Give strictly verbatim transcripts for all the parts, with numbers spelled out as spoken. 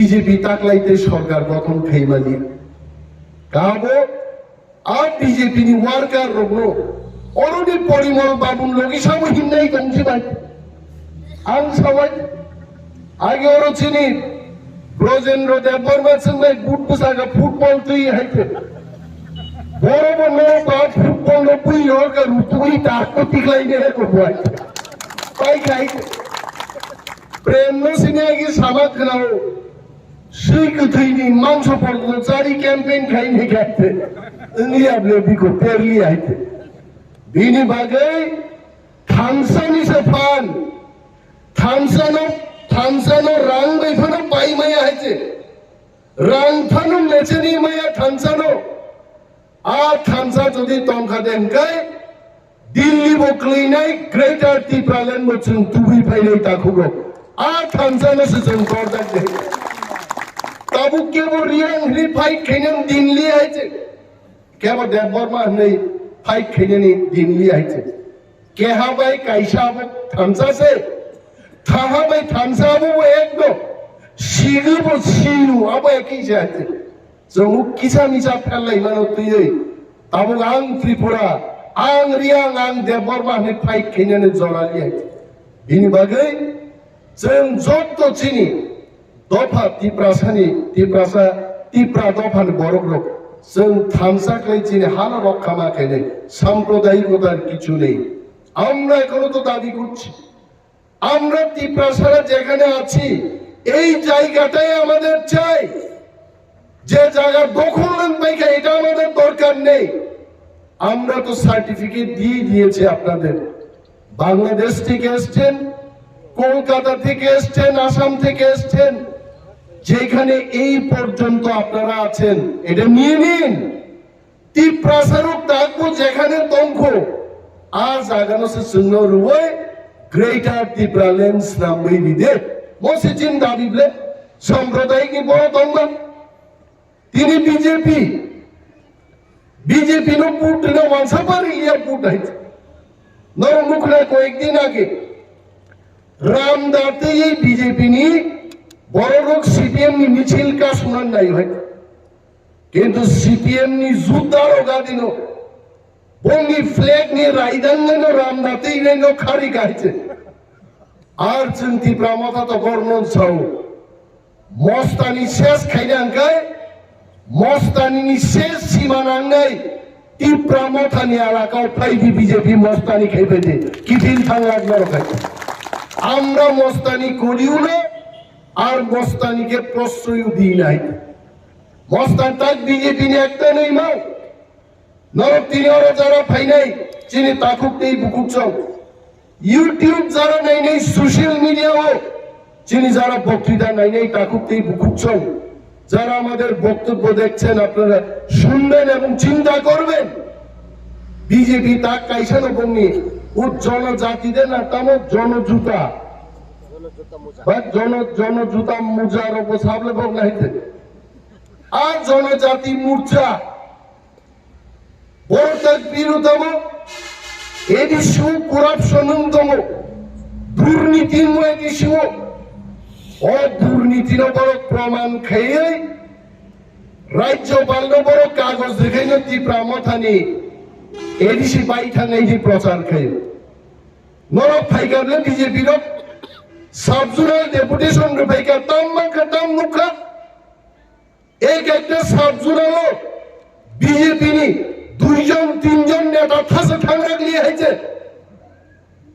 B J P taklai tei sorkar gothon khaimani. Kabo a B J P ni worker rokno oroni Porimol Babun logi samo himnai tongsi bai. Ang sabai age oro chini Brojendra Debbarma swngnai but bwsaka football twi haite. Boro bo no ba football no bui yorka rutui ta ko tiklai ne ko buai. Pai khai. Prem no sini agi sama khnao. Sui kwthwini mangso porno chari campaign khai ni khai te. Wngya ble biko perli hai te. Bini bagwi thansa ni se phan. Thansa no, thansa no rang bai phano pai maya hai te. Rang phano mecheni maya thansa no. A thansa jodi tongkha de hwnkhe, Delhi bo kwlwinai Greater Tipraland bo chwng tubui phainai takhugo. A thansa no se chwng torjak de. Tabuk kebo Riyang hwnwi fight khainani Delhi hai se. Kebo Debbarma hwnwi fight khainani Delhi hai se. Keha bai kaisa abo thansa se. Thaha bai thansa abo bo ekno. Sigu bo siu abo ekhi se hai se. Chwng kisa misa pherlai mano twiwi. Tabuk ang Tripura, ang Riyang, ang Debbarma hwnwi fight khainani jora liyai. Bini bagwi chwng jotto chini dopha Tiprasani, Tiprasa, Tipra dophani borok rok chwng thansa khlai chini hano rokha ma khainai sampradayikotar kichu nei. আমরা এখনো তো দাবি করছি। আমরা তিপ্রাসারা যেখানে আছি, এই জায়গাটাই আমাদের চাই। যে জায়গা দখল নেন পাইকা, এটা আমাদের দরকার নেই। আমরা তো সার্টিফিকেট দিয়ে দিয়েছি আপনাদের। বাংলাদেশ থেকে এসছেন, কলকাতা থেকে এসছেন, আসাম থেকে এসছেন, যেখানে এই পর্যন্ত আপনারা আছেন, এটা নিয়ে নিন। Tiprasa rok takbo jekhane tongkho, a jaga no se chwngno rwui Greater Tipraland snamwi ride. Mo se chini dabi ble, sampradayik ni borok tongma. Tini B J P, B J P no vote rina wansa pari liya vote hai. Norok nukla koyek din age. Ram datwi B J P ni borok rok C P M ni michil ka sunan nai hai. Kintu C P M ni juta rok adino bongni flag ni raidang no ram datwi no khari kahai se. Ar chwng Tipra Motha to gornon sao. Mostani ses khaina hwnkhe, Mostani ni ses sima nangnai Tipra Mothani alakao phaidi B J P Mostani khaibaidi kiphil thanglak norok hai. Amra Mostani koriu na, ar Mostani ke prosroyu di nai. Mostan tak B J P ni ekta nai mau. Norok tini oro jara phainai chini takhuk tei bukhuk chong. YouTube jara nainai social media o chini jara বক্তৃতা nainai takhuk tei bukhuk chong. যারা আমাদের বক্তব্য দেখছেন আপনারা শুনবেন এবং চিন্তা করবেন। B J P tak kaisa no bongni o jonojati de na tamo jonojuta. Ba jono, jonojuta muja rok sable bok naite. A jonojati morcha. Borok tak biru tamo, A D C o corruption wng tongo, durniti wng A D C o. O durniti no borok proman khaiwi, Rajyopal no borok kagoj rwkhaino Tipra Mothani A D C bai thangnai di prochar khaio. Norok phaikha le B J P rok sub-zonal deputation rwphaikha, tam mankha, tam nukha. Ek ekta sub-zonal o B J P ni duijon, tinjon neta thasa thangrak liya hai je.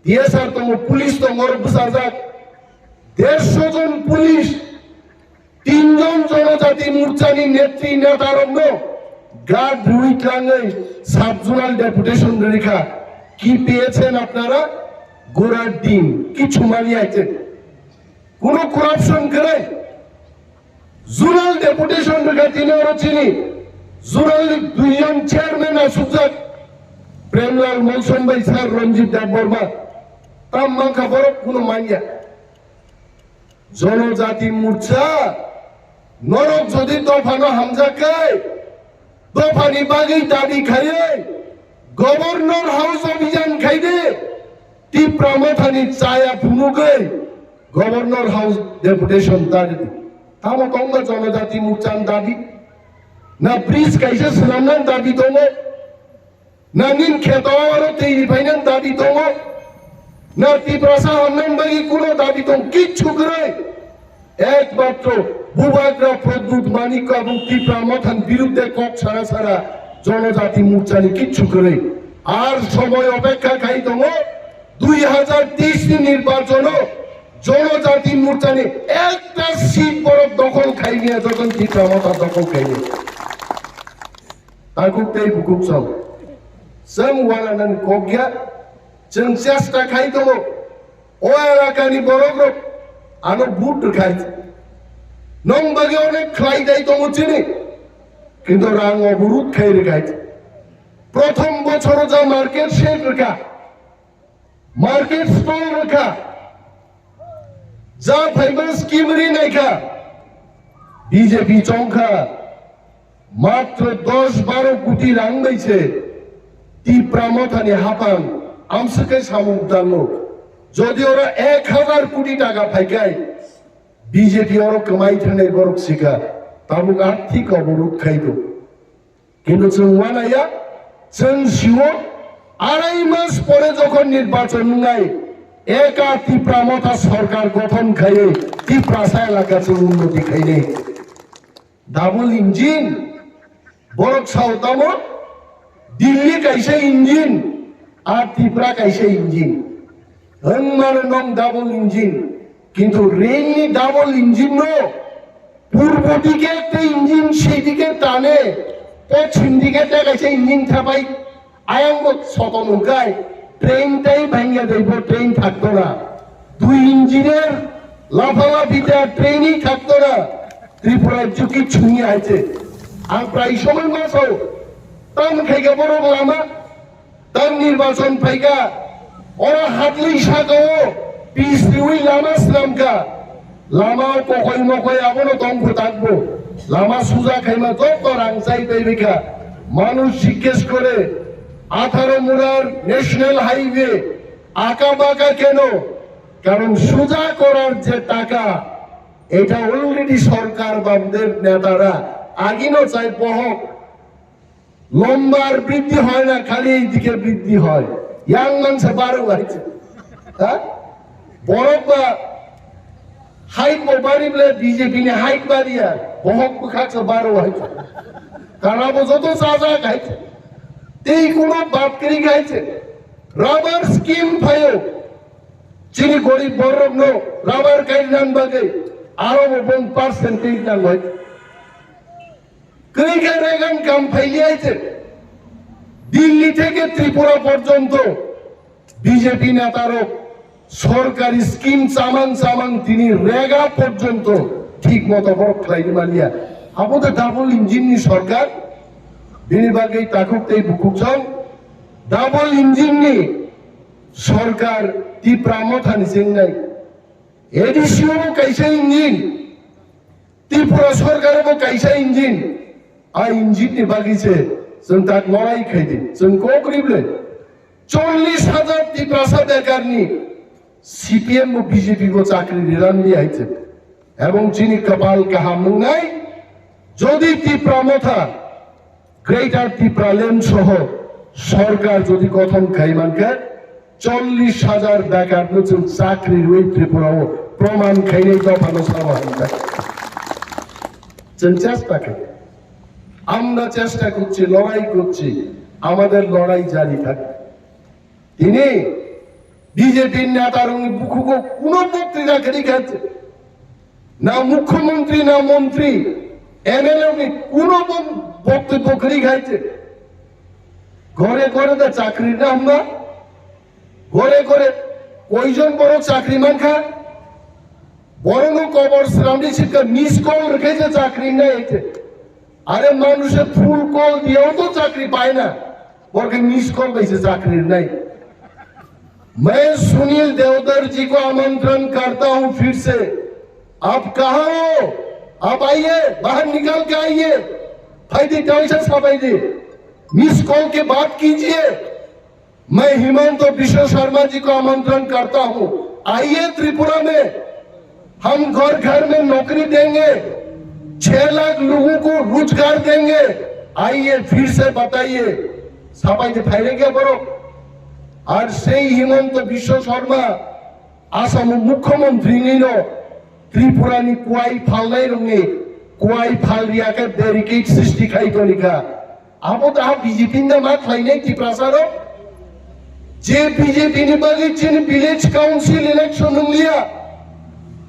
T S R tongo, police tongo, oro bwsajak. Dersho jon police, tinjon jonojati morcha ni netri neta rokno guard rwi twlangwi sub-zonal deputation rwkha. Ki peyechen apnara? Gorar din, kichu mani hai je. Kuno corruption kwrwi. Zonal deputation rwkha tini oro chini. Zonal ni duijon chairman asukjak. Premlal Molsom bai sir Ranjit Debbarma. Tam mankha borok kuno manya. Jonojati Morcha, norok jodi dophano hamjak khe, dophani bagwi dabi khaiwi Governor House obhijan khaidi, Tipra Mothani chaya phunugwi Governor House deputation tagdi. Tamo tongma Jonojati Morchani dabi? Na bridge kaisa swnamnani dabi tongo? Na nini kheto aro twi riphainani dabi tongo? Na Tiprasa hamnani bagwi kuno dabi tong? Kichu kwrwi. Ekmatro Bubagra Pradyut Manik Kabung Tipra Mothani birudde kok sara sara Jonojati Morchani kichu kwrwi. Ar somoy opekkha khai tongo, dui hajar teis ni nirbachono Jonojati Morchani ekta seat borok dokhol khailiya, joton Tipra Motha dokhol khailiya. Takhuk tei bukhuk chwng. Chwng wananani kok ya, chwng chesta khai tongo. O elakani borokrok ano vote rwkhai. Nong bagwi onek khlai dai tongo chini. Kintu rang oborud khai rwkhai. Prothom bochoro ja market shed rwkha. Market stall rwkha. Ja phaima scheme ri naikha. B J P chongkha. Matro dos baro koti rang bai se Tipra Mothani haphang amswk khe samung tango. Jodi oro ek hazar koti taka phaikai, B J P oro kwmai thangnai borok sikha, tabuk arthik oborud khai do. Kintu chwng wanaya, chwng siwo, arai mas pore jokhon nirbachon wngnai, eka Tipra Motha sorkar gothon khaiwi Tiprasa elaka chwng unnoti khainai. Double engine, borok sao tamo, Delhi kaisa engine, ar Tripura kaisa engine. Hwnmano nong double engine, kintu rail ni double engine no purbo dike ekta engine, sei dike tane, pochim dike ekta kaisa engine thapai. Ayang bo soto nungkai, train tai bangya dai bo train thakto na. Dui engineer lafa lafi ta train hi thakto na. Tripura juki chungi hai se. Ang prai somoi ma sao, tam khai ka borok lama, tam nirbachon phai ka, oro hatli saka o pis riwi lama slam ka. Lama o kokoi mokoi abono tong bwtak bo. Lama suja khaima joto rang chai tei bikha. Manush jiggesh kore, atharo murar national highway aka baka keno? Karon suja korar je taka, eta already sorkar bamder netara agino chai bohok. লম্বার বৃদ্ধি হয় না, খালি এইদিকে বৃদ্ধি হয়। ইয়াং মানসে বারো হয়েছে, হ্যাঁ? বরফ বা হাইট ও বাড়ি বলে বিজেপি নে হাইট বাড়িয়া, বহক বুখাকসে বারো হয়েছে। কারণ আবো যত যা যা খাইছে, তেই কোনো বাপ কেরি খাইছে। রাবার স্কিম ফাইও, চিনি গরিব বড় নো রাবার কাইনান বাগে আরো বং পার্সেন্টেজ নাং হয়। Kwrwi khe Reagan kam phailiya hai se. Delhi theke Tripura porjonto B J P netarok sorkari scheme chamang chamang tini rega porjonto thik moto borok khlai maliya. Abo de double engine ni sorkar. Bini bagwi takhuk tei bukhuk chwng double engine ni sorkar Tipra Motha ni chengnai. A D C o bo kaisa engine. Tripura sorkar bo kaisa engine, a engine ni bagwi se chwng tak lorai khai di, chwng kok rible. Chollish hajar Tiprasa bekar ni C P M bo B J P bo chakri riran di hai se. Ebong chini kapal kaham wngnai, jodi Tipra Motha Greater Tipraland soho sorkar jodi gothon khai mankhe, chollish hajar bekar no chwng chakri rwi Tripura o proman khainai dopha no sabo hamkha. Chwng chesta khai. Amra chesta korchi, lorai korchi. Amader lorai jari thakbe. Tini B J P neta rokni bukhugo kuno boktwibya kwrwi kha se. Na mukhyamantri, na mantri, M L A rokni kuno bo boktwibya kwrwi kha se. Gore gore da chakri na hamba? Gore gore koijon borok chakri mankha? Borokno kobor swnamdi sikha miss call rwkhe se chakri nai se. Are manushe full call diyao to chakri pai na. Borok miss call bai se chakri nai. मैं सुनील देवधर जी को आमंत्रण करता हूं फिर से। आप कहां हो? आप आइए, बाहर निकल के आइए। Phaidi, taisa sabaidi. Miss call के बात कीजिए। मैं हिमंत और विश्व शर्मा जी को आमंत्रण करता हूं, आइए त्रिपुरा में। हम घर घर में नौकरी देंगे, छह लाख लोगों को रोजगार देंगे, आइए फिर से बताइए। Sapai de phairek ya borok. Ar sei Himanta Biswa Sarma Assam mukhyamantri ni no Tripura ni kuai phalnai rok ni kuai phal riya khe barricade srishti khai toni kha. Abo da B J P ni ma khlainai Tiprasa rok? Je B J P ni bagwi chini village council election wng liya.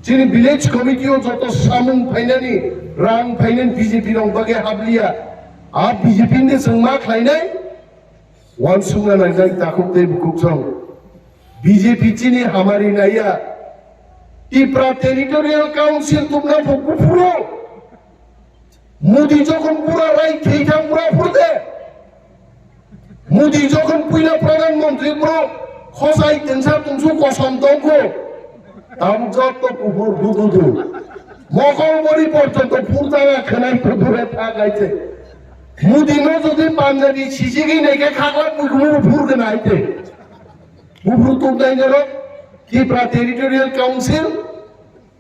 Chini village committee o joto samung phainani, rang phainani B J P rok bagwi hap liya. A B J P ni chwng ma khlainai? Uansukna nangjak takhuk tei bukhuk song. B J P chini hamari naiya. Tipra Territorial Council tubna bo buphuru. Modi jokhon pura rai thei thang pura phurde. Modi jokhon puila Pradhan Mantri bro khosai tensa tungsu kosom tongkho. Tabuk jotto kuphur bududu. Mokol bori porjonto phurjanga khwnai kudure thagaite. Modi no jodi Punjabi sijigwi naikhe khakla bukhumung phurgwna aite. Buphur tubnai norok Tipra Territorial Council.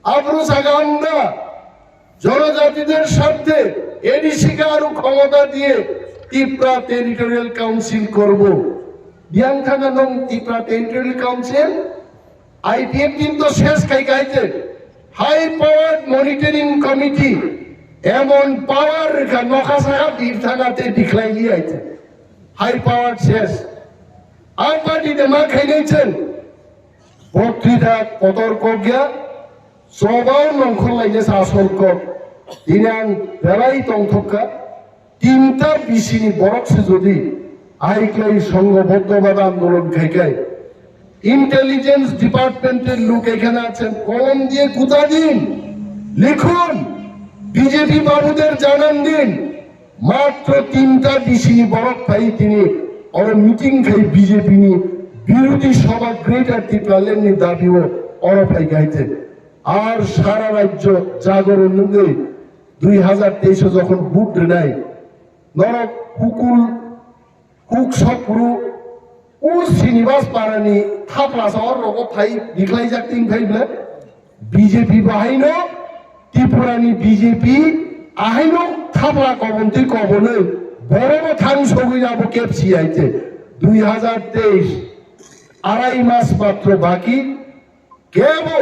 Abro saga amda জনজাতিদের স্বার্থে এডিসিকে আরো ক্ষমতা দিয়ে Tipra territorial council করব। Biang thana nong Tipra Territorial Council, I P F team to ses khai khai je high powered monitoring committee emon power rikha nokha saka bir thana te dikhlai li aite. High powered ses. Ang party de ma khainai chen. Boktwita kotor kokya, chobao nongkhorlainai sa asol kok. Tini ang belai tongthokka, tinta bisini borok se jodi aiklai songhoboddo bhabe andolon khaikai, intelligence department er lok ekhane achen, kolom diye kuta din, likhun, B J P babuder janan din. Matro tinta bisini borok phai tini oro meeting khai B J P ni birodi sabha Greater Tipraland ni dabi o oro phai khai te. Ar sara rajyo jagoron nungwi dui hazar teis o jokhon vote rwnai norok hukul huk sokpru o Srinivas Parani thapla sa oro rogo phai dikhlaijak tin khai bwle. B J P bahaino, Tripurani B J P ahaino thapla kobon twi kobonwi borobo thang sogwi abo kepsi aite. Dui hazar teis, arai mas matro baki, kebo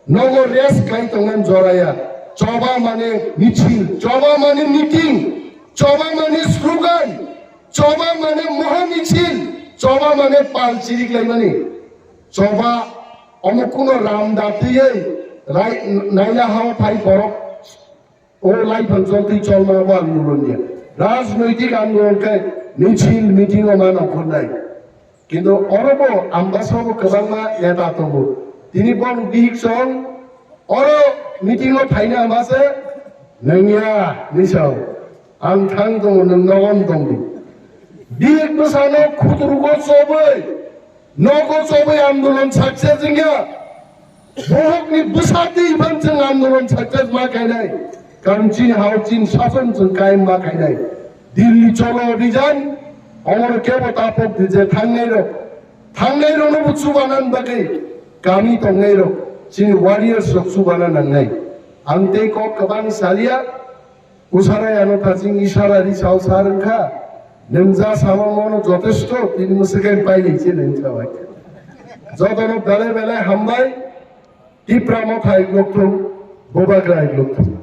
nogo rest khlai tongmani joraya. Choba mane michil, choba mane meeting, choba mane slogan, choba mane moha michil, choba mane pal chiriklaimani. Choba omo kuno ram da twiwi rai-, naila hao phai borok o laiphang chol twi cholma bo andolon ya. Rajnoitik andolon khe michil meeting o ma nongkhornai. Kintu oro bo Ambasa bo kwbangma neta tongo. Tini bo bihik song oro meeting o phaina Ambasa nangya ni sao. Ang thang tongo, nwng nogon tongdi. Bihik bwsano khuturugo chobwi, nogo chobwi andolon success wngya. Bohokni bwsa twi phan chwng andolon success ma khainai. Karon chini hao chini sason chwng kaim ma khainai. Delhi cholo abhijan, omoro kebo tapok di je thangnai rok. Thangnai rokno bo chubana bagwi kami tongnai rok, chini warriors rok chubana nangnai. Ang tei kok kwbang salia. Usara ano thaching isara ri sao sar wngkha. Nwng ja sama mono jotesto, tini mwswkhe pailai se nwng sabai. Jotono belai belai hambai. Tipra Motha iglok thung, Bubagra iglok thung.